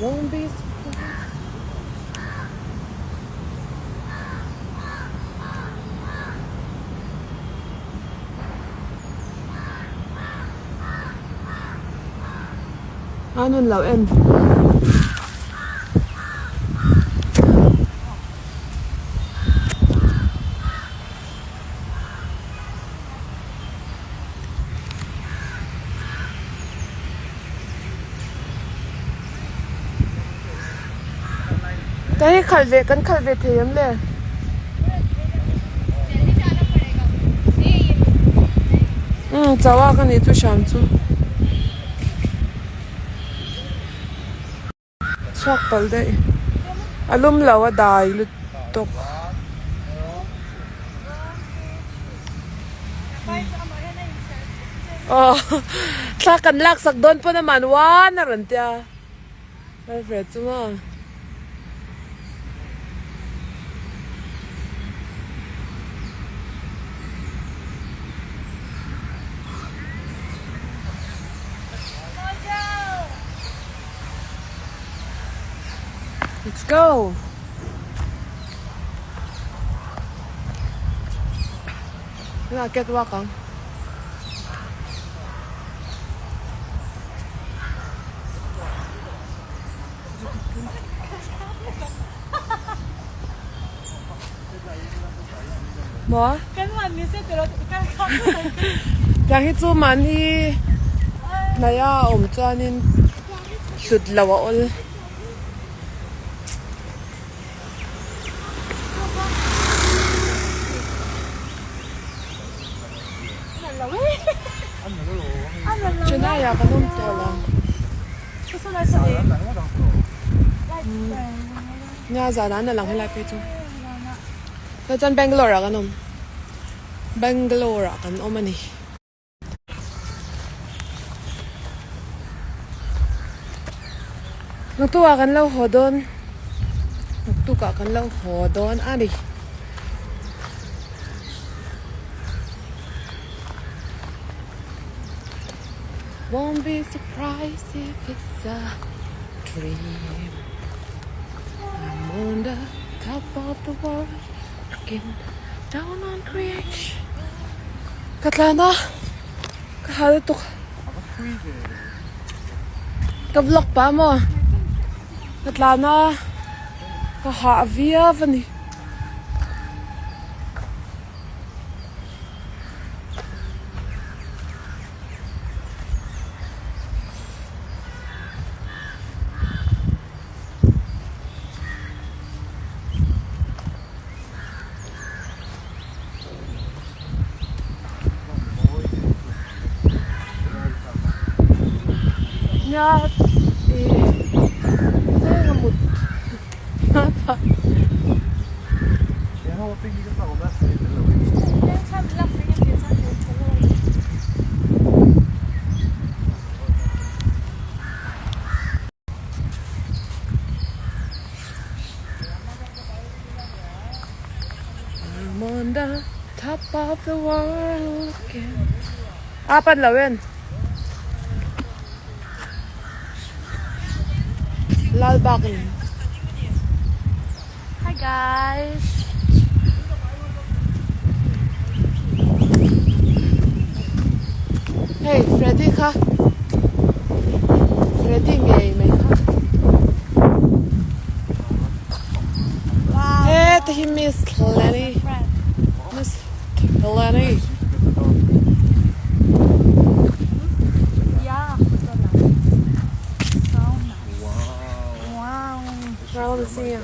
Won't be surprised. A nun lo en. Ka hi khalh ve kan khalh ve thei em le? Umm chau a ka nih chu hram chu. Chhuak palh daih. A lum lo a dai lutuk. Aw thla kan lak sak dawn pawn aman uan a rawn tia. Alfred chu maw. Let's go. Nga catwalk ang. Maw? Tiang hi chu mahni hnaih a awm chuanin hlut lo a awl. Chennai ah kan awm tawh lo. Nia zan ah an la lang helai phei chu. Chuan Bangalore ah kan awm. Bangalore ah kan awm a ni. Naktukah kan lo haw dawn naktukah kan lo haw dawn a ni. Won't be surprised if it's a dream I'm on the top of the world looking down on creation Ka tlan a ka hal lutuk ka vlog pah maw ka tlan a ka hah viau a ni. Nia ih eng a mut I'm on the top of the world again A pan lo en Lal bak ni Hi guys Hey Freddy kha Freddy ngei mai kha Wow He te hi Miss Lenny Miss Lenny Yeah So nice Wow Wow the sea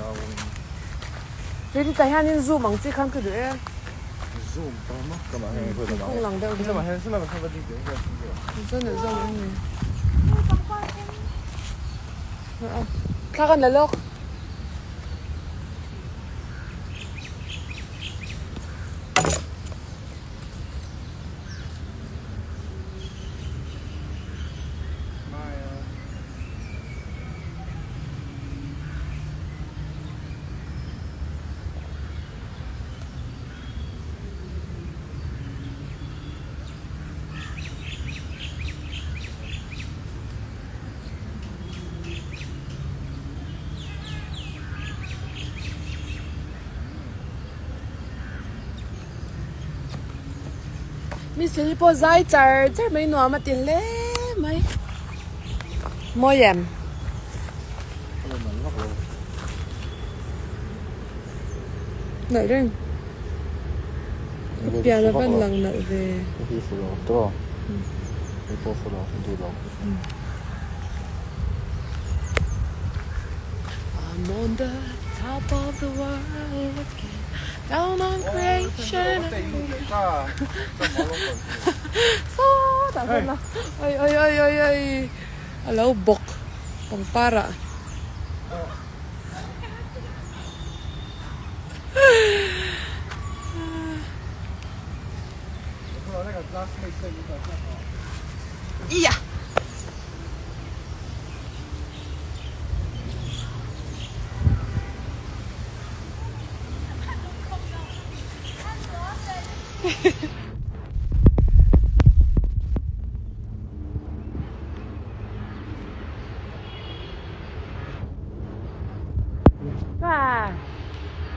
Freddy tah hianin zoom ang chi khan ka duh e Kawng lang deuh hian Thla kan la lawk. Miss Lily pawh zai char char mai nuam a ti hle mai. Mawi em? Nalh reng. Ka pian a van lang nalh ve. I'm on the top of the world looking down on creation. Sawtah sawn a oi oi oi oi oi a lo bawk pangpar ah. Ia!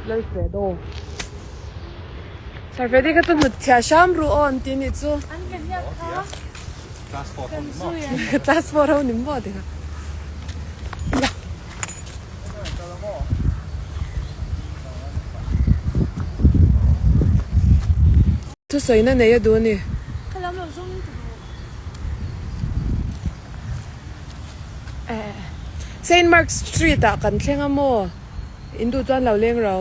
Lalfredo. Sarfredi kha chu hnut chhia hram ru aw an ti anih chu. An ka hniak kha. Class 4 ho ni maw? Class 4 ho ni maw ti kha. Thusawina nei a duh a ni. Ka lam lo zawng in ka duh. Saint Mark's Street ah kan thleng a maw? In duh chuan lo leng ro.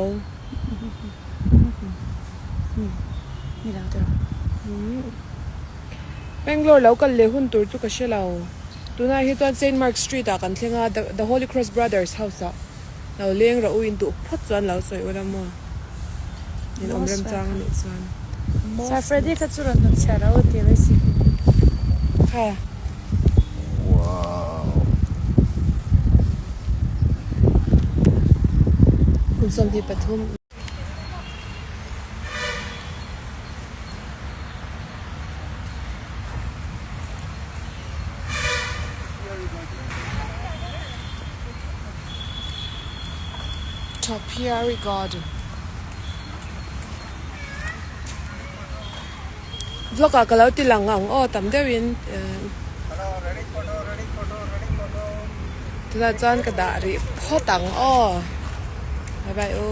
Ni lo tiraw. Bangalore lo kal leh hun tur chu ka hre lo. Tunah hi chuan Saint Mark's Street ah kan thleng a, The Holy Cross Brothers House ah lo leng rawh u in duh phawt chuan lo sawi ula maw? In awm rem chang a nih chuan. Sir Freddy kha chu rawn hnawt chhiar a aw tih mai si. Kha. Wow. Kum 23. Topiary Garden Vlog ah ka lo ti lang ang aw tam deuhin tunah chuan ka dah rih phawt ang aw bye bye u.